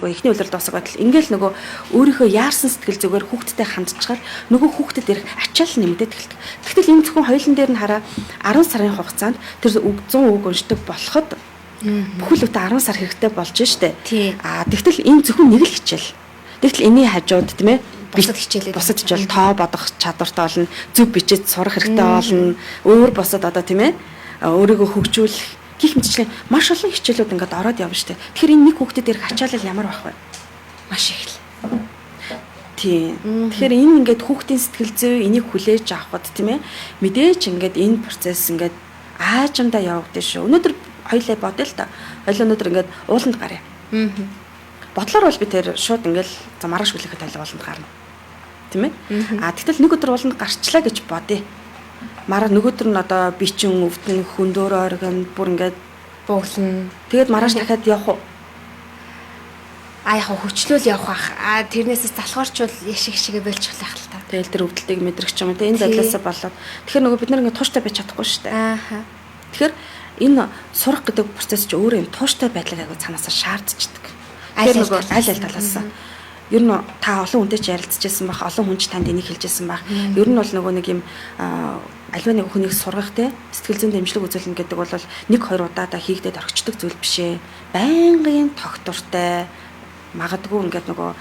Эхний улирал дуусах байтал ингээл нөгөө өөрийнхөө яарсан сэтгэл зүгээр хүүхдтэй хандчихаар нөгөө хүүхдэд ирэх ачаал нэмэгдээд эхэлдэг. Тэгтэл энэ зөвхөн хоёулын дээр нь хараа 10 сарын хугацаанд тэр 100 үг уншдаг болоход бүхэл бүтэн 10 сар хэрэгтэй болж штэ. Аа тэгтэл энэ зөвхөн нэг л хичээл. Тэгтэл энэний хажууд тийм ээ бусад хичээлээ бусад хичээл тоо бодох чадвартай болно, зөв бичиж сурах хэрэгтэй болно, өөр бусад одоо тийм ээ өөрийгөө хөгжүүлэх гих мэтчлэн маш олон хичээлүүд ингээд ороод явна штэ. Тэгэхээр энэ нэг хүүхдэд ирэх ачаалал ямар байх вэ? Маш их л. Тийм. Тэгэхээр энэ ингээд хүүхдийн сэтгэл зүй энийг хүлээж авахд тийм ээ мэдээж ингээд энэ процесс ингээд аажимдаа явагдана шүү. Өнөөдөр хоёлаа бодъё л та. Хоёлаа өнөөдөр ингээд ууланд гаръя. Бодлоор бол би тэр шууд ингээд за маргааш хүлээхэд хоёлаа ууланд гарна. Тийм ээ? А тэгтэл нэг өдөр ууланд гарчлаа гэж бодъё. Мараа нөгөөдөр нь одоо бичин өвдөн хөндөөр оргино бүр ингээд бууглана. Тэгээд маргааш дахиад явах уу? А яг хөчлөөл явах бах. А тэрнээсээ залхуурчвал яшиг шигэ болчихлах л та. Тэгэл тэр өвдөлтийг мэдрэх ч юм уу. Энэ задлаасаа болоод тэгэхээр нөгөө бид нар ингээд тууштай байж чадахгүй шүү дээ. Ааха. Тэгэхээр энэ сурах гэдэг процесс чи өөрөө юм тууштай байдлыг айгу цаанаасаа шаардчихдаг. Аль нөгөө аль аль талаас. Ер нь та олон хүнтэй ч ярилцчихсан байх, олон хүн ч танд энийг хэлжсэн байх. Ер нь бол нөгөө нэг юм аливаа нэг хүнийг сургах те сэтгэл зүйн дэмжлэг үзүүлнэ гэдэг бол нэг хоёр удаадаа хийгдээд орхичдаг зүйл биш ээ. Байнгын тогтвортой магадгүй ингээд нөгөө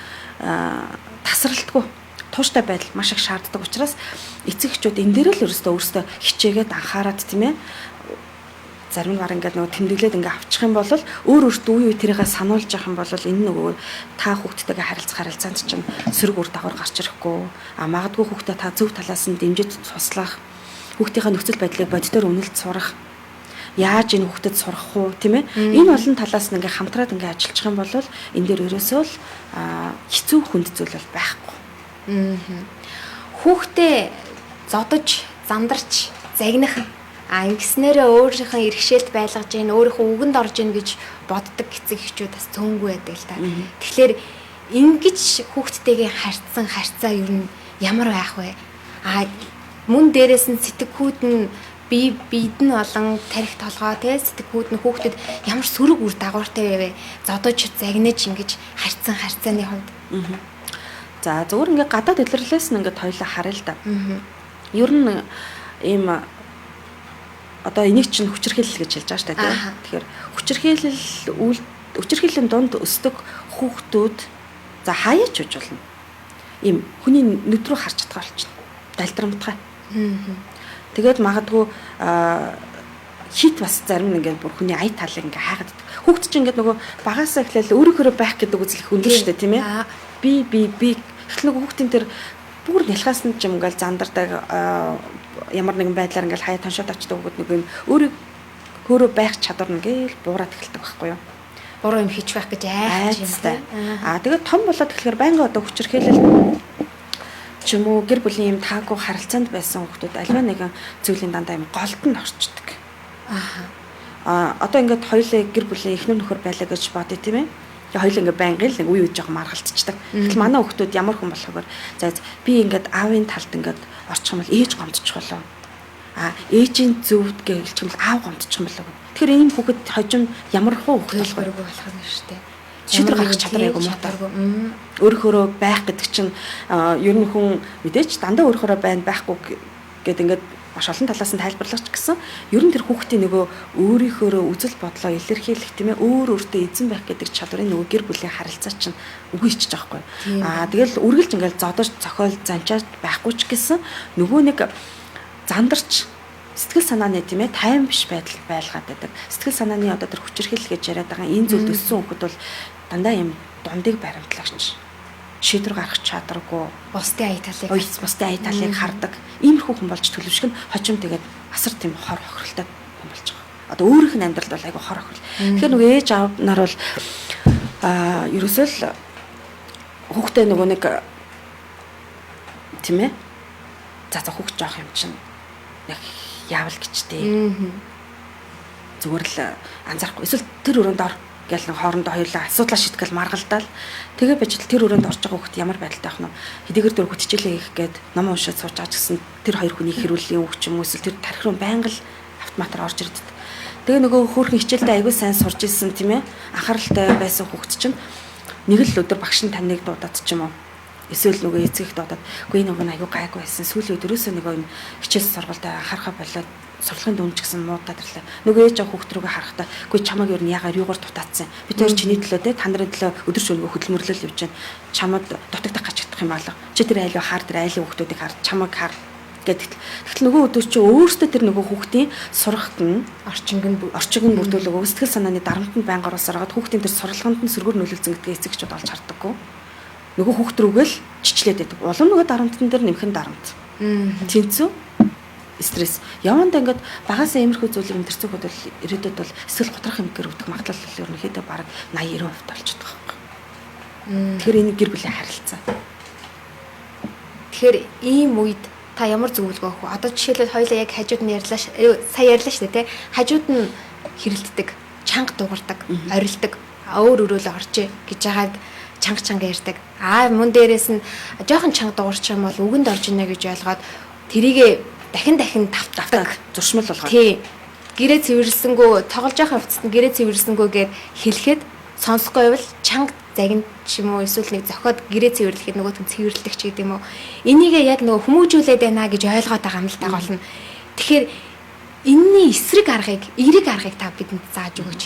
тасралтгүй тууштай байдал маш их шаарддаг учраас эцэг эхчүүд энэ дээр л өөрсдөө өөрсдөө хичээгээд анхаарат тийм ээ зарим нь баг ингээд нөгөө тэмдэглээд ингээд авчих юм бол өөр өөртөө үе үе тэрийгээ сануулж явах юм бол энэ нөгөө та хүүхдтэйгээ харилцах харилцаанд чинь сөрөг үр дагавар гарч ирэхгүй. А магадгүй хүүхдээ та зөв талаас нь дэмжиж туслах, хүүхдийнхээ нөхцөл байдлыг бодитоор үнэлж сурах, яаж энэ хүүхдэд сурах уу тийм ээ энэ олон талаас нь ингээд хамтраад ингээд ажиллах юм бол энэ дээр ерөөсөө л хэцүү хүнд зүйл бол байхгүй. Хүүхдээ зодож, зандарч, загнах а ингэснээрээ өөрийнхөө иргэшээлд байлгаж гин, өөрийнхөө үгэнд орж гин гэж боддог эцэг эхчүүд бас цөөнгүй байдаг л та. Тэгэхээр ингэж хүүхдтэйгээ харьцсан харьцаа ер нь ямар байх вэ? А мөн дээрээс нь сэтгхүүд нь бие биед нь болон тарих толгой те сэтгхүүд нь хүүхдэд ямар сөрөг үр дагавартай байв вэ? Зодож, загнаж ингэж харьцсан харьцааны хувьд. За зөвхөн ингээ гадаад илэрлээс нь ингээд хоёлаа харъя л да. Ер нь ийм одоо энийг чинь хүчирхийлэл гэж хэлж байгаа шүү дээ. Тэгэхээр хүчирхийлэл хүчирхийллийн дунд өсдөг хүүхдүүд за хаяач үж болно. Ийм хүний нүд рүү харж чадгаа болчихно. Далдрамтгай. Тэгээд магадгүй хит бас зарим нь ингээд бүр хүний ая талыг ингээд хайгаад. Хүүхд чинь ингээд нөгөө багасаа эхлээл өөрөөхөө байх гэдэг үзэл их өндөр шүү дээ, тийм ээ. Би би би эхлэл нөгөө хүүхдийн тэр бүр нялхаас нь ч юм ингээл зандардаг ямар нэгэн байдлаар ингээл хаяа тоншоод очдог хүүхэд нэг юм өөрөөхөө байх чадвар ингээл буураад эхэлдэг байхгүй юу? Буруу юм хийчих байх гэж айцтай. Аа тэгээд том болоод эхлэхээр байнгын одоо хүчирхийлэл ч юм уу гэр бүлийн юм таагүй харилцаанд байсан хүүхдүүд аливаа нэгэн зүйлийн дандаа юм голд нь орчдөг. Аа одоо ингээд хоёулаа гэр бүлийн эхнэр нөхөр байлаа гэж бодъё тийм ээ. Хоёул ингээд байнгын л нэг үе үе жоохон маргалцчихдаг. Гэтэл манай хүүхдүүд ямар хүн болохоор за би ингээд аавын талд ингээд орчих юм бол ээж гомдчих болоо. А ээжийн зөвд гэж хэлчих юм бол аав гомдчих юм болоо. Тэгэхээр ийм хүүхэд хожим ямар хуу хүүхэд болохоор болох юм шүү дээ. Шийдвэр гаргах чадвар айгу муутай. Өөрөөхөө байх гэдэг чинь ер нь хүн мэдээж дандаа өөрөөхөө байна байхгүй гэд ингээд маш олон талаас нь тайлбарлах ч гэсэн ер нь тэр хүүхдийн нөгөө өөрийнхөөрөө үзэл бодлоо илэрхийлэх тийм ээ өөр өөртөө эзэн байх гэдэг чадварын нөгөө гэр бүлийн харилцаа чинь үгүй ичж байгаа байхгүй. Аа тэгэл үргэлж ингээл зодож цохиол занчаад байхгүй ч гэсэн нөгөө нэг зандарч сэтгэл санааны тийм ээ тайван биш байдал байлгаад байдаг. Сэтгэл санааны одоо тэр хүчирхийлэл гэж яриад байгаа энэ зүйлд өссөн хүүхэд бол дандаа юм дундыг баримтлагч, шийдвэр гаргах чадваргүй, бусдын ая талыг бусдын ая талыг хардаг иймэрхүү хүн болж төлөвшөх нь хожим тэгээд асар тийм хор хохиролтой хүн болж байгаа. Одоо өөрийнх нь амьдралд бол айгүй хор хохирол. Тэгэхээр нөгөө ээж аав нар бол ерөөсөө л хүүхдээ нөгөө нэг тийм ээ за за хүүхд жоох юм чинь яг яавал гэжтэй. Зүгээр л анзаарахгүй. Эсвэл тэр өрөөнд ор гэл нэг хоорондоо хоёулаа асуудлаа шийтгэл маргалдаал. Тэгээ байж л тэр өрөөнд орж байгаа хүүхд ямар байдалтай байх нь хэдийгээр тэр хүүхд хичээлээ хийх гээд ном уншаад сууж байгаа ч гэсэн тэр хоёр хүний хэрүүлийн үг ч юм уу эсвэл тэр тархи руу байнга л автоматар орж ирдэг. Тэгээ нөгөө хөөрхөн хичээлдээ аягүй сайн сурж исэн тийм ээ анхааралтай байсан хүүхд чинь Нэг л өдөр багш нь таныг дуудаад ч юм уу эсвэл нөгөө эцэг их дуудаад үгүй нөгөө нь аягүй гайгүй байсан. Сүүлийн үед ерөөсөө нөгөө энэ хичээл сургуультай анхаарахаа болоод сурлагын дүн ч гэсэн муудаад ирлээ. Нөгөө ээж аваа хүүхд рүүгээ харахтаа үгүй чамайг ер нь ягаар юугаар дутаацсан. Бид хоёр чиний төлөө те та нарын төлөө өдөр шөнөгүй хөдөлмөрлөл явж байна. Чамд дутагдах гачигдах юм алга. Чи тэр айлуу хаар тэр айлын хүүхдүүдийг хар чамайг хар гэдэг. Тэгтэл нөгөө өдөр чи өөртөө тэр нөгөө хүүхдийн сурахт нь орчинг нь бүрдүүлэг сэтгэл санааны дарамт нь байнга оруулсаар хагаад хүүхдийн тэр сурлаганд нь сөргөөр нөлөөлсөн гэдгийг эцэг эхчүүд олж хардаггүй. Нөгөө хүүхд рүүгээ л чичлээд байдаг. Улам нөгөө дарамтан дээр нэмэх нь дарамт. Тэнцүү стресс. Явандаа ингээд багасаа иймэрхүү зүйлийг мэдэрсэн хүүд бол ирээдүйд бол сэтгэл готрох эмгээр өвдөх магадлал бол ерөнхийдөө бараг 80 90% болчихдог байхгүй. Тэгэхээр энэ гэр бүлийн харилцаа. Тэгэхээр ийм үед та ямар зөвлөгөө өгөх вэ? Одоо жишээлбэл хоёлаа яг хажууд нь ярьлаа сая ярьлаа шүү дээ, тэ. Хажууд нь хэрэлддэг, чанга дуурдаг, орилдог, өөр өрөөлө оржээ гэж яагаад чанга чанга ярьдаг. Аа мөн дээрээс нь жоохон чанга дуурчих юм бол үгэнд орж ийнэ гэж ойлгоод тэрийгэ дахин дахин тавтдаг зуршмал болгоод. Тий. Гэрээ цэвэрлсэнгүү, тоглож явах явцад нь гэрээ цэвэрлсэнгүү гэд хэлэхэд сонсохгүй байвал чанга загин ч юм уу эсвэл нэг зохиод гэрээ цэвэрлэхэд нөгөөх нь цэвэрлдэг ч гэдэг юм уу. Энийгээ яг нөгөө хүмүүжүүлээд байна гэж ойлгоод байгаа юм л та гол нь. Тэгэхээр энэний эсрэг аргыг, эерэг аргыг та бидэнд зааж өгөөч.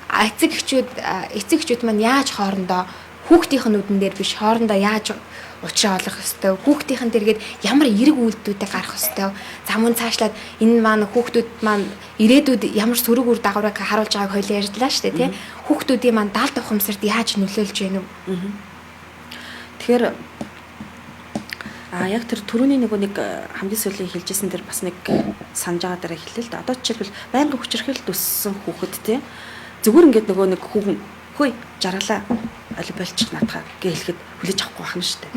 Эцэг эхчүүд маань яаж хоорондоо хүүхдийнх нь нүдэн дээр биш хоорондоо яаж учраа олох ёстой, хүүхдийнхэн дэргээд ямар эерэг үйлдэлүүдийг гаргах ёстой. За мөн цаашлаад энэ маань хүүхдүүд маань ирээдүйд ямар сөрөг үр дагаврыг харуулж байгааг хоёлаа ярьлаа шүү дээ, тий. Хүүхдүүдийн маань даалт ухамсарт яаж нөлөөлж байна вэ? Тэгэхээр яг тэр түрүүний нөгөө нэг хамгийн сүүлийн хэлжсэн тэр бас нэг санаж байгаа дээрээ хэллээ л да. Одоо жишээлбэл байнгын хүчирхийлэлд өссөн хүүхэд тий. Зүгээр ингээд нөгөө нэг хүүхэн хөөе жаргалаа аль болчих наадхаа гэж хэлэхэд хүлээж авахгүй байх нь шүү дээ.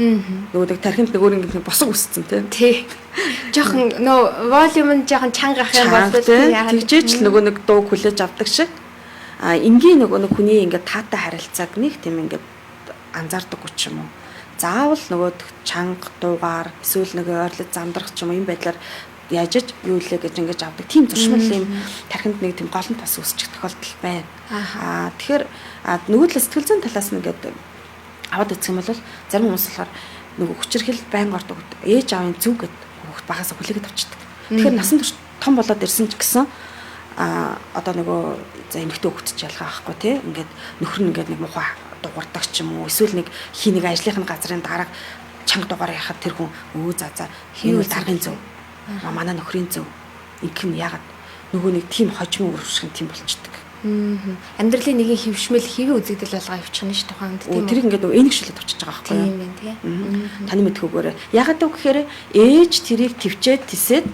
Нөгөө нэг тархинд нөгөө нэг босго үсцэн тий. Тий. Жохон нөө волюм нь жохон чанга ах юм бол тэгжээч л нөгөө нэг дууг хүлээж авдаг шиг. А энгийн нөгөө нэг хүний ингээд таатай харилцааг нэг тийм ингээд анзаардаггүй ч юм уу. Заавал нөгөө чанга дуугаар эсвэл нөгөө ойрлож замдрах ч юм уу юм байдлаар яаж ч юу лээ гэж ингэж авдаг. Тийм зуршмал юм тархинд нэг тийм голомт бас үүсчих тохиолдол байна. Аа тэгэхээр нөгөө талаас сэтгэл зүйн талаас нь ингээд аваад үзэх юм бол зарим хүмүүс болохоор нөгөө хүчирхэл байнга ордог ээж аавын зүг гэд хүүхд багасаа хүлээгээд авчдаг. Тэгэхээр насан турш том болоод ирсэн ч гэсэн одоо нөгөө за эмэгтэй хүүхд ч ялгаа авахгүй тий. Ингээд нөхөр нь ингээд нэг муухай дуурдаг ч юм уу эсвэл нэг хий нэг ажлынх нь газрын дарга чанга дугаар яхад тэр хүн өө за за энэ бол даргын зөв. Манай нөхрийн зөв. Ингэх нь яагаад нөгөө нэг тийм хожим үрвшгэн тийм болчдөг. Амьдралын нэгэн хөвшмөл хэвийн үзэгдэл болгоо явчихна ш тухайн үед тийм үү. Тэр ингээд нөгөө энэгшлээд очиж байгаа байхгүй юу? Тийм байна тий. Таны мэдхүүгээр яагаад вэ гэхээр ээж тэрийг төвчээд тисээд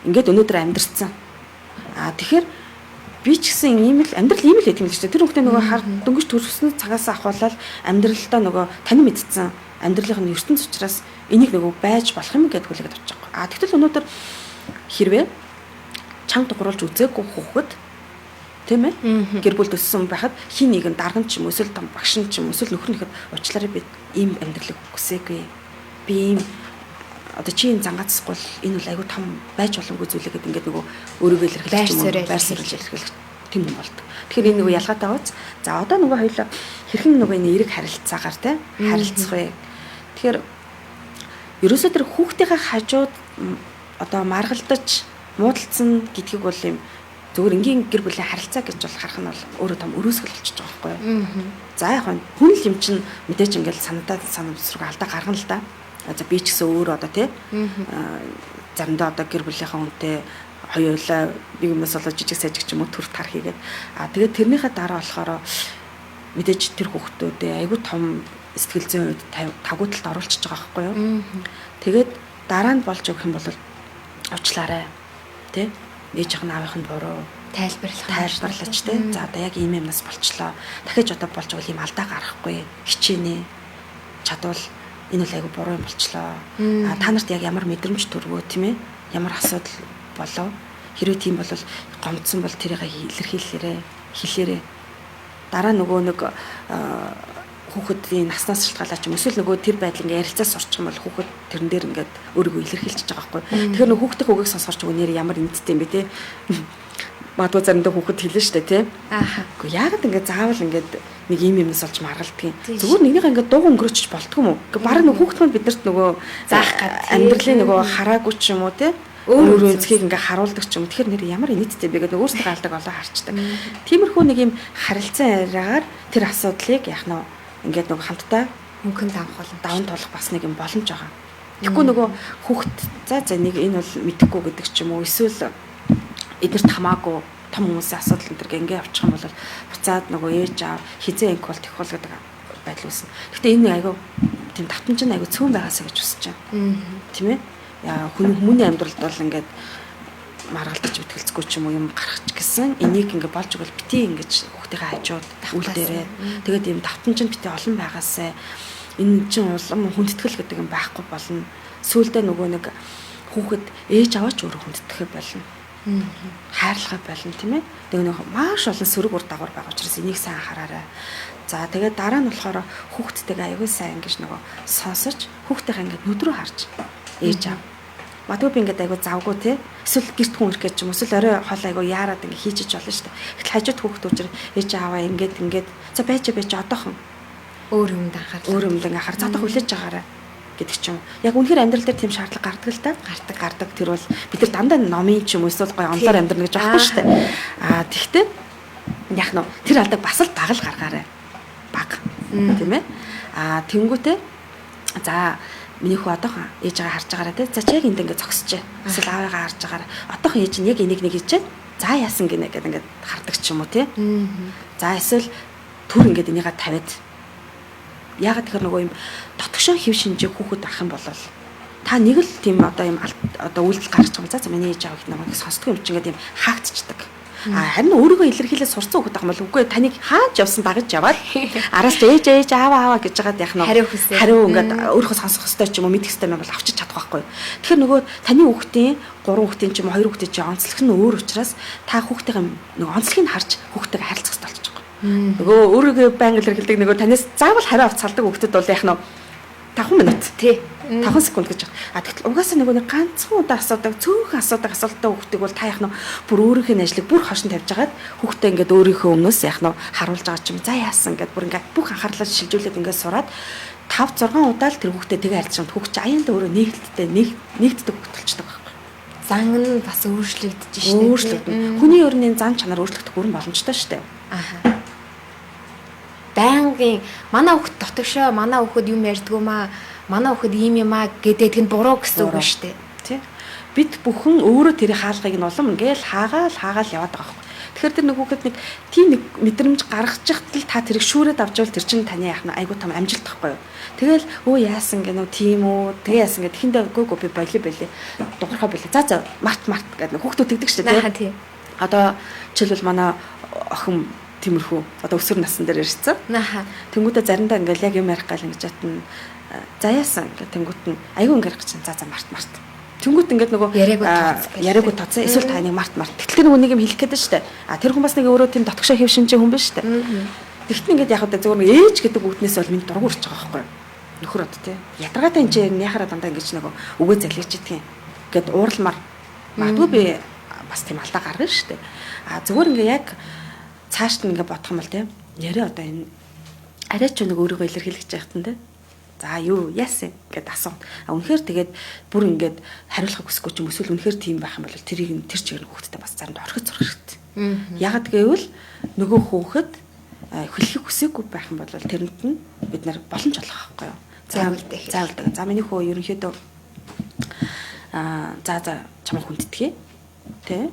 ингээд өнөөдөр амьдрцсан. Аа тэгэхээр би ч гэсэн ийм л амьдрал ийм л гэдэг юм л шүү дээ. Тэр хүүхдээ нөгөө хар дөнгөж төрсөн цагаас ахуулаад амьдралдаа нөгөө тань мэдсэн амьдралынх нь ертөнц учраас энийг нөгөө байж болох юм гэдг хүлээгээд авчих. А тэгтэл өнөөдөр хэрвээ чанга дугууруулж үзээгүй хүүхэд тийм ээ гэр бүлд өссөн байхад хин нэгэн дарган ч юм уу эсвэл багш нь ч юм уу эсвэл нөхөр нэхэд уучлаарай би ийм амьдралыг хүсээгүй. Би ийм одоо чи энэ зангаацсахгүй бол энэ бол айгүй том байж боломгүй зүйлээ гэдэг ингээд нөгөө өөрийгөө илэрхийлэх юм уу байр суурь илэрхийлэх тийм юм болдог. Тэгэхээр энэ нөгөө ялгаатай байгааз. За одоо нөгөө хоёлоо хэрхэн нөгөө энэ эерэг харилцаагаар те харилцах вэ? Тэгэхээр ерөөсөө тэр хүүхдийнхээ хажууд одоо маргалдаж муудалцсан гэдгийг бол юм зөвхөн энгийн гэр бүлийн харилцаа гэж бол харах нь бол өөрөө том өрөөсгөл болчихж байгаа байхгүй юу. За яг хүн л юм чинь мэдээж ингээл санадаа санамсрыг алдаа гаргана л да. За би ч гэсэн өөр одоо тий заримдаа одоо гэр бүлийнхээ хүнтэй хоёулаа нэг юмнаас болоод жижиг сажиг ч юм уу төр тар хийгээд тэгээд тэрнийхээ дараа болохоор мэдээж тэр хүүхдүүдээ айгүй том сэтгэл зүйн үед тавгүй талд оруулчихж байгаа байхгүй юу. Тэгээд дараа нь болж өгөх юм бол уучлаарай тий ээжийнх нь аавынх нь буруу тайлбарлаж тий за одоо яг ийм юмнаас болчлоо дахиж одоо болж өгвөл ийм алдаа гаргахгүй хичээнэ чадвал энэ бол айгүй буруу юм болчлоо. А та нарт яг ямар мэдрэмж төрвөө тийм ээ ямар асуудал болов хэрвээ тийм бол гомдсон бол тэрийг илэрхийлээрэ хэлээрэ дараа нөгөө нэг хүүхэдийн наснаас шалтгаалаад ч юм эсвэл нөгөө тэр байдал ингээ ярилцаас сурчих юм бол хүүхэд тэрэн дээр ингээд өөрийгөө илэрхийлчихэж байгаа байхгүй. Тэгэхээр нөгөө хүүхдийн үгийг сонсохоор ч үгүй нэр ямар эмдтэй юм бэ те. Магадгүй заримдаа хүүхэд хэлнэ штэ те. Ааха. Үгүй яагаад ингээ заавал ингээд Нэг юм юмнаас олж маргалдгийг. Зүгээр нэгнийхээ ингээд дууг өнгөрөөчж болтгүй юм уу? Ингээ баг нэг хүүхэд маань биднэрт нөгөө заах гад амьдралын нөгөө хараагүй ч юм уу те өөр өнцгийг ингээ харуулдаг ч юм. Тэгэхээр нэр ямар инээдтэй бэ гэдэг өөрсдөө алдаг олоо харчдаг. Тиймэрхүү нэг юм харилцан яриагаар тэр асуудлыг яах нь ингээд нөгөө хамтдаа мөнхөн давах боломж даван туулах бас нэг юм боломж байгаа. Тэгэхгүй нөгөө хүүхэд за нэг энэ бол мэдэхгүй гэдэг ч юм уу эсвэл эднэрт хамаагүй том хүмүүсийн асуудал энэ төр ингээ явчих юм бол буцаад нөгөө ээж аав хизээ инк бол тэгэх бол гэдэг байдал үүснэ. Гэхдээ энэ айгүй тийм давтамж нь айгүй цөөн байгаасаа гэж хүсэж байна. Тийм ээ? Яа хүмүүний амьдралд бол ингээд маргалдаж бэтгэлцэхгүй ч юм уу юм гарах ч гэсэн энийг ингээ болж игэл бити ингэж хүүхдийнхээ хажууд үлдээрээ. Тэгээд ийм давтамж нь бити олон байгаасай. Энэ чинь улам хүндэтгэл гэдэг юм байхгүй болно. Сүүлдээ нөгөө нэг хүүхэд ээж аваач өөрөө хүндэтгэх болно. Хайрлахаа болно тийм ээ. Тэгээ нэг маш олон сөрөг ур дагавар байгаа учраас энийг сайн анхаараарай. За тэгээд дараа нь болохоор хүүхдтэйгээ аягүй сайн ингэж нөгөө сонсож хүүхдтэйгээ ингээд нүд рүү харж ээж аав. Магадгүй би ингээд аягүй завгүй те. Эсвэл гэрт хүн ирэх гэж юм эсвэл орой хоол аягүй яарад ингээд хийжиж болно шүү дээ. Гэтэл хажууд хүүхд учраас ээж ааваа ингээд ингээд за байж одоохон өөр юмд анхаарлаа. Өөр юмд анхаар за одоо хүлээж агаарай гэдэг ч юм. Яг үнэхээр амьдрал дээр тийм шаардлага гардаг л та. Гардаг. Тэр бол бид нар дандаа номын ч юм уу эсвэл гоё онлоор амьдрна гэж байхгүй шүү дээ. Аа тэгтээ яг нь тэр алдаг бас л баг л гаргаарай. Баг. Тийм ээ. Аа тэнгүүтээ за миний хүү одоохон ээжигээ харж байгаарай те. За чи яг энд ингээ зогсож. Эсвэл аавыгаа харж байгаарай. Одоохон ээж нь яг энийг нэг хийжээ. За яасан гинэ гэдэг ингээд хардаг ч юм уу те. За эсвэл түр ингээд энийгээ тавиад. Яагаад тэгэхээр нөгөө юм дотгошоо хэв шинжээ хүүхэд авах юм бол та нэг л тийм одоо юм одоо үйлдэл гарч байгаа юм. За миний ээж аав их намайг сонсдгүй юм чинь ингээд юм хаагдчихдаг. Харин өөрийгөө илэрхийлээ сурцсан хүүхэд ах юм бол үгүй таныг хаач явсан дагаж яваад араас ч ээж ээж аава аава гэж байгаад яах нь хариу ингээд өөрийнхөө сонсох ёстой ч юм уу мэдэх ёстой юм бол авчиж чадах байхгүй. Тэгэхээр нөгөө таны хүүхдийн 3 хүүхдийн ч юм уу 2 хүүхдийн чи онцлог нь өөр учраас та хүүхдийн нөгөө онцлогийг харж хүүхдтэйгээ харилцах ёстой болчих. Нөгөө өөрийгөө байнга илэрхийлдэг нөгөө танаас заавал хариу авч салдаг хүүхдэд бол яах нь 5 минут тий 5 секунд гэж байна. А тэгтэл угаасаа нөгөө нэг ганцхан удаа асуудаг, цөөхөн асуудаг асуулттай хүүхдийг бол та яах нь бүр өөрийнх нь ажлыг бүр хошин тавьж хагаад хүүхдээ ингээд өөрийнхөө өмнөөс яах нь харуулж байгаа ч юм. За яасан гэд бүр ингээд бүх анхаарлаа шилжүүлээд ингээд сураад 5 6 удаа л тэр хүүхдээ тэгээ харилцсан. Хүүхд чи аяндаа өөрөө нэгдэлттэй нэгддэг хүүхд болчдөг байхгүй. Зан нь бас өөрчлөгдөж шнэ. Өөрчлөгдөн. Хүний өрний зан чанар өөрчлөгдөх бүрэн боломжтой штэ. Аха. Байнгын манай хүүхд дотогшоо, манай хүүхэд юм ярьдгүй маа, манай хүүхэд ийм юм аа гэдэг нь буруу гэсэн үг шүү дээ. Тий. Бид бүхэн өөрөө тэр хаалгыг нь улам ингээл хаагаал яваад байгаа байхгүй. Тэгэхээр тэр нэг хүүхэд нэг тийм нэг мэдрэмж гаргаж ихтэл та тэрийг шүүрээд авч явал тэр чинь таны яах нь айгуу том амжилт байхгүй юу. Тэгэл өө яасан гэнэ үү тийм үү тэгээ яасан гэд тэхэндээ үгүй би боли дугархаа боли. За март гэдэг хүүхдүүд тэгдэг шүү дээ. Тий. Одоо жишээлбэл манай охин тиймэрхүү одоо өсвөр насн дээр ирсэн. Тэнгүүдээ заримдаа ингээл яг юм ярих гал ингэж жатна. За яасан гэх тэнгүүт нь айгүй ингэрэх чинь за март. Тэнгүүт ингээд нөгөө яриаггүй тооцсон. Эсвэл та нэг март. Тэгтэл нөгөө нэг юм хэлэх гээд шүү дээ. А тэр хүн бас нэг өөрөө тийм дотгошоо хэв шинжээ хүн биш шүү дээ. Тэгтэл ингээд яг одоо зөвхөн ээж гэдэг үгнээс бол миний дургу урч байгаа байхгүй юу? Нөхөр од тий. Ядаргаатай энэ чинь яхаараа дандаа ингэж нөгөө үгээ залгиж идэх юм. Гэд уурламар. Магадгүй би бас тийм алдаа гаргана шүү дээ. А зүгээр ингээ яг цаашд нь ингээ бодох юм бол тийм нэрээ одоо энэ арай ч нэг өөрийгөө илэрхийлэх гэж яхад нь тийм за юу яасан гэд асуу. А үнэхээр тэгээд бүр ингээд хариулахыг хүсэхгүй ч юм эсвэл үнэхээр тийм байх юм бол тэрийг нь тэр чигээр хүүхдтэй бас заримдаа орхиж сурах хэрэгтэй. Ягаад гэвэл нөгөө хүүхэд хэлхийг хүсээгүй байх юм бол тэрэнд нь бид нар боломж олгох байхгүй юу? Заавал. За миний хүү ерөнхийдөө за чамайг хүндэтгэе. Тэ?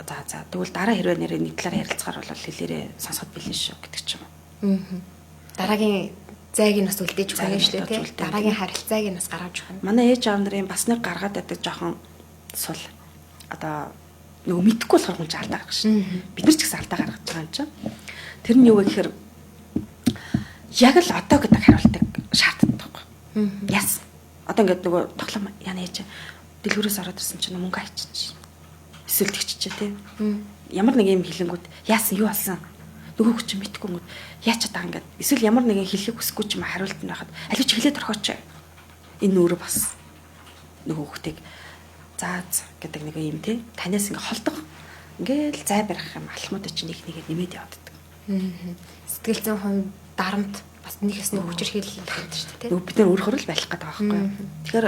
За тэгвэл дараа хэрвээ нэрээ нэг талаар ярилцахаар бол хэлээрээ сонсоход бэлэн шүү гэдэг ч юм уу. Дараагийн зайг нь бас үлдээж өгнө шүү дээ тий. Дараагийн харилцааг нь бас гаргаж өгнө. Манай ээж аав нарын бас нэг гаргаад байдаг жоохон сул одоо нөгөө мэдхгүй болохоор хүн чинь алдаа гаргах шин. Бид нар ч гэсэн алдаа гаргаж байгаа юм чинь. Тэр нь юу вэ гэхээр яг л одоо гэдэг хариултыг шаарддаг байхгүй. Яс. Одоо ингээд нөгөө тоглоом яна ээж дэлгүүрээс ороод ирсэн чинь мөнгө хайчих. Эсвэл тэгчихээ тий. Ямар нэг юм хэлэнгүүт яасан юу болсон? Нөгөө хүн чинь мэдхгүй юм. Яаж чадаа ингээд эсвэл ямар нэгэн хэлхийг хүсэхгүй ч юм хариулт нь байхад аль ч хэлээд орхооч. Энэ өөрөө бас нөгөө хүүхдийг заа гэдэг нэг юм тий. Танаас ингээд холдох ингээл зай барих юм алхмуудаа чинь нэг нэгээр нэмээд яваад байдаг. Сэтгэл зүйн хувь дарамт бас нэг хэсний хүчирхийлэл гэдэг шүү дээ. Нөгөө бид нар өөрөөр л байх гэдэг байгаа байхгүй юу. Тэгэхээр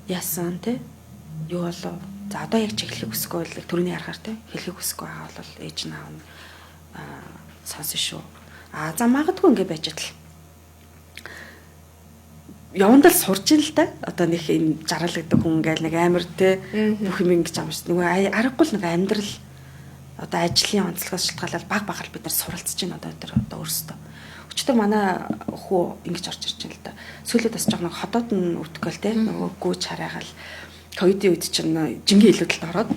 яасан те юу болов? За одоо яг чи хэлхийг хүсэхгүй бол төрөний аргаар те хэлхийг хүсэхгүй байгаа бол ээж нь аав нь сонсон шүү. А за магадгүй ингэ байж тал. Явандал сурж ин л да. Одоо нэг юм жаргалагддаг хүн ингээл нэг амар те бүх юм ингэж амж. Нөгөө аргагүй л нэг амьдрал одоо ажлын онцлогоос шалтгаалаад баг багаар бид нар суралцж байна одоо тэр одоо өөрсдөө. Өчтөр манай хүү ингэж орж ирж байна л да. Сүүлд бас жоох нэг ходоод нь өвдгөөл те нөгөө гүүч хараагаал ковидын үед чинь жингийн илүүдэлд ороод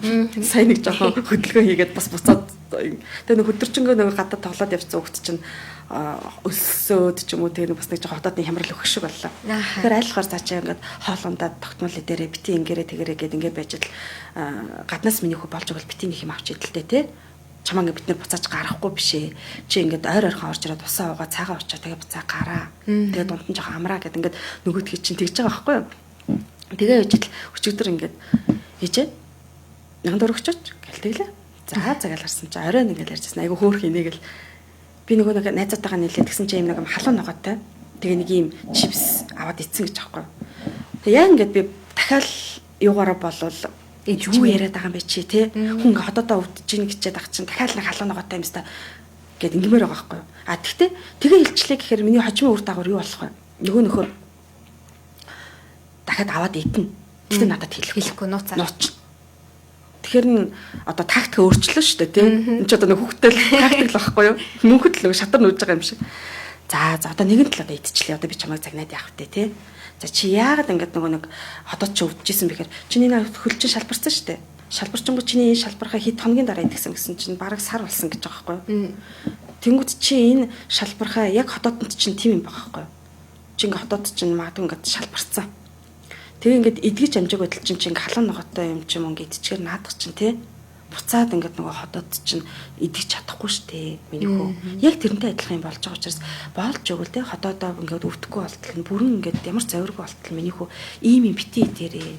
сайн нэг жоохон хөдөлгөөн хийгээд бас буцаад тэгээ нэг өдөржингөө нөгөө гадаа тоглоод явцсан хүүхд чинь өлсөөд ч юм уу тэгээ бас нэг жоохон хотоодны хямрал өгөх шиг боллоо. Тэгэхээр аль болохоор цаачаа ингээд хоолундаа тогтмол дээрээ бити ингээрэ тэгэрэ гэд ингээд байж л гаднаас миний хүү болж өгвөл бити нэг юм авч идэлтэй те. Чамаа ингээд бид нэр буцааж гарахгүй биш ээ. Чи ингээд ойр ойрхон орж ирээд усаа уугаа цаагаа уучаа тэгээ буцаа гараа. Тэгээ дунд нь жоохон амраа гэд ингээд нөгөөдхий чинь тэгж байгаа байхгүй юу? Тэгээ яж л өчигдөр ингээд ээжээ 1000 өгчөөч гэл тэглээ. За за гэл харсан чи оройн ингээд ярьжсэн. Айгу хөөх инээ гэл би нөгөө нэг найзуудтайгаа нийлээд тэгсэн чи юм нэг халуун ногоотой. Тэгээ нэг юм чипс аваад ицсэн гэж аахгүй. Тэгээ яг ингээд би дахиад юугаараа болвол юу яриад байгаа юм бэ чи те хүн ингээ хотоодоо өвдөж ийн гэчээд ах чинь дахиад нэг халуун ногоотой юм ста гэд ингэмээр байгаа байхгүй. А тэгтээ тэгээ хэлчлээ гэхээр миний хожимын үр дагавар юу болох вэ? Нөгөө нөхөр дахиад аваад идэнэ. Тэгтээ надад хэлэхгүй нууцаар. Нууц. Тэгэхээр н одоо тактик өөрчлөн шүү дээ тий. Энд ч одоо нэг хүүхдтэй тактик л байхгүй юу? Мөнхөд л нэг шатар нүүж байгаа юм шиг. За за одоо нэгэн тал одоо идчихлээ. Одоо би чамайг загнаад явах вэ тий. За чи яагаад ингэж нөгөө нэг хотод чи өвдөжсэн бэхээр чиний хөл чинь шалбарсан шүү дээ. Шалбарчингуу чиний энэ шалбархаа хэд хоногийн дараа идэгсэн гэсэн чинь бараг сар болсон гэж байгаа байхгүй юу? Тэнгүүд чи энэ шалбархаа яг хотоодонд чинь тийм юм байгаа байхгүй юу? Чи ингээ хотод чинь магадгүй ингээд шалбарцсан. Тэгээ ингээд эдгэж амжааг бодол чинь чи ингээ халуун ногоотой юм чи мөнгө идчихээр наадах чинь тий. Буцаад ингээд нөгөө хотод чинь идэх чадахгүй штэ миний хүү. Яг тэрнтэй адилхан юм болж байгаа учраас болж өгөл тий хотоодоо ингээд өвдөхгүй болтол нь бүрэн ингээд ямар завиргүй болтол миний хүү ийм юм бити идэрээ.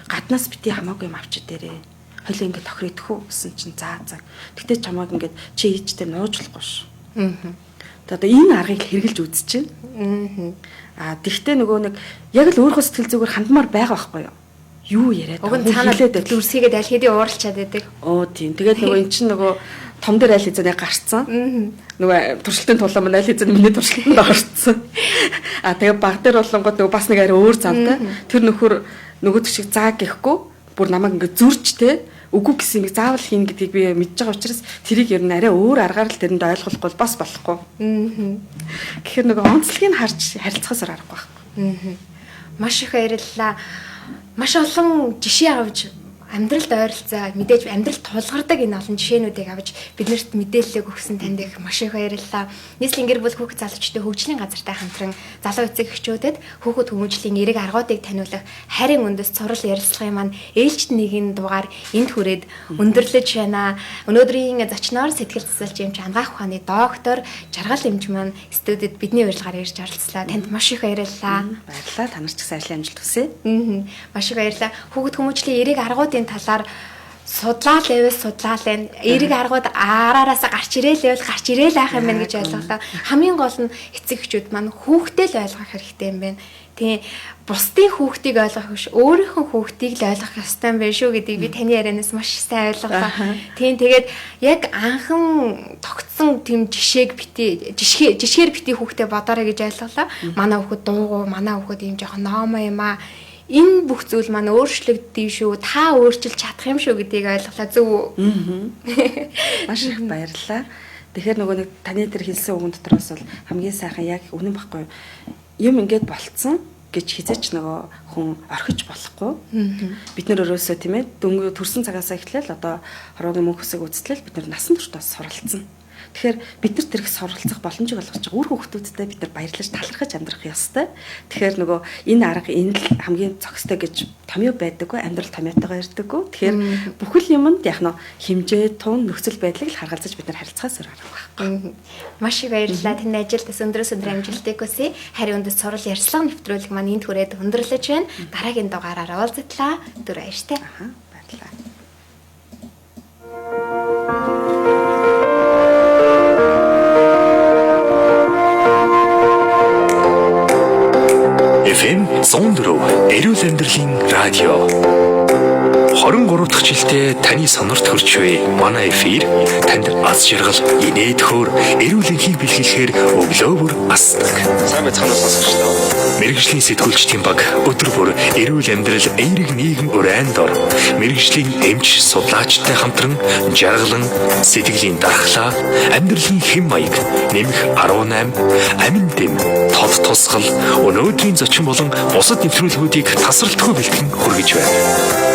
Гаднаас бити хамаагүй юм авч идэрээ. Хойлоо ингээд тохирох үү гэсэн чинь заа заа. Гэтэ чамааг ингээд чи ээжтэй нууж болохгүй ш. Аа. Одоо энэ аргыг хэрэгжилж үзчихээн. Аа тэгтээ нөгөө нэг яг л өөрийнхөө сэтгэл зүгээр хандмаар байгаа байхгүй юу? Юу яриад байгаа юм цаанаа дүрсгээд аль хэдийн ууралчаад байдаг. Оо тийм. Тэгээд нөгөө эн чинь нөгөө том дээр аль хэзээ гарцсан. Нөгөө туршилтын тулаан маань аль хэзээ миний туршилтанд орцсон. Аа тэгээд баг дээр болонгод нөгөө бас нэг арай өөр замтай. Тэр нөхөр нөгөөдөг шиг заа гэхгүй бүр намайг ингээ зүрч те үгүй гэсэн юмыг заавал хийн гэдгийг би мэдж байгаа учраас тэрийг ер нь арай өөр аргаар л тэрэнд ойлгохгүй бас болохгүй. Тэгэхээр нөгөө онцлогийг харж харилцахаас аргагүй байхгүй. Маш их баярлалаа. Маш олон жишээ авч амьдралд ойролцоо мэдээж амьдрал тулгардаг энэ олон жишээнүүдийг авч биднэрт мэдээллийг өгсөн танд их маш их баярлалаа. Нийслэлийн гэр бүл хүүхэд залуучдын хөгжлийн газартай хамтран залуу эцэг эхчүүдэд хүүхэд хүмүүжлийн эерэг аргуудыг таниулах хайрын үндэс цуврал ярилцлагын маань ээлжид нэгэн дугаар энд хүрээд өндөрлөж байна. Өнөөдрийн зочноор сэтгэл засалж эмч Ангаах ухааны доктор Жаргал эмч маань студид бидний урилгаар ирж оролцлоо. Танд маш их баярлалаа. Баярлалаа. Та нар ч гэсэн ажлын амжилт хүсье. Маш их баярлалаа. Хүүхэд хүмүүжлийн эерэг аргуудын талаар судлаал байвал судлаал байна. Эерэг аргууд араараасаа гарч ирээл байвал гарч ирээл аах юм байна гэж ойлголоо. Хамгийн гол нь эцэг эхчүүд маань хүүхдээ л ойлгох хэрэгтэй юм байна. Тийм бусдын хүүхдийг ойлгох биш, өөрийнх нь хүүхдийг л ойлгох ёстой юм байна шүү гэдгийг би таны ярианаас маш сайн ойлголоо. Тийм тэгээд яг анхан тогтсон тийм жишээг бити жишгээр бити хүүхдээ бодоорой гэж ойлголоо. Манай хүүхэд дуугу, манай хүүхэд ийм жоохон номоо юм аа. Энэ бүх зүйл маань өөрчлөгддөг шүү. Та өөрчилж чадах юм шүү гэдгийг ойлголоо. Зөв үү? Маш их баярлалаа. Тэгэхээр нөгөө нэг таны тэр хэлсэн үгэн дотроос бол хамгийн сайхан яг үнэн баггүй юм ингээд болцсон гэж хизээч нөгөө хүн орхиж болохгүй. Бид нэр өрөөсөө тийм ээ төрсэн цагаасаа эхлээл одоо хороогийн мөнх хөсөг үзтлэл бид нар насан туршдаа суралцсан. Тэгэхээр бид нар тэрх суралцах боломжийг олгож байгаа үр хүүхдүүдтэй бид нар баярлаж талархаж амьдрах ёстой. Тэгэхээр нөгөө энэ арга энэ л хамгийн зохистой гэж томьёо байдаггүй, амьдрал томьёотойгоо ирдэггүй. Тэгэхээр бүхэл юмд яг нь хэмжээ, тун, нөхцөл байдлыг л харгалзаж бид нар харилцахаас өөр арга байхгүй. Маш их баярлалаа. Таны ажилд бас өндрөөс өндөр амжилтыг хүсье. Харин үндэс сурал ярилцлага нэвтрүүлэг маань энд хүрээд өндөрлөж байна. Дараагийн дугаараар уулзтлаа. Түр баяртай. Баярлалаа. FM 104 эрүүл амьдралын радио. 23 дахь жилдээ таны сонорт хүрч буй манай эфир танд аз жаргал, инээд хөөр, эрүүл энхийг бэлгэлэхээр өглөө бүр асдаг. Сайн байцгаана уу сонсогчдоо. Мэргэжлийн сэтгүүлчдийн баг өдөр бүр эрүүл амьдрал, эерэг нийгэм урайн дор мэргэжлийн эмч судлаачтай хамтран жаргалан сэтгэлийн дархлаа, амьдралын хэм маяг, нэмэх 18, амин дэм, тод тусгал, өнөөдрийн зочин болон бусад нэвтрүүлгүүдийг тасралтгүй бэлтгэн хүргэж байна.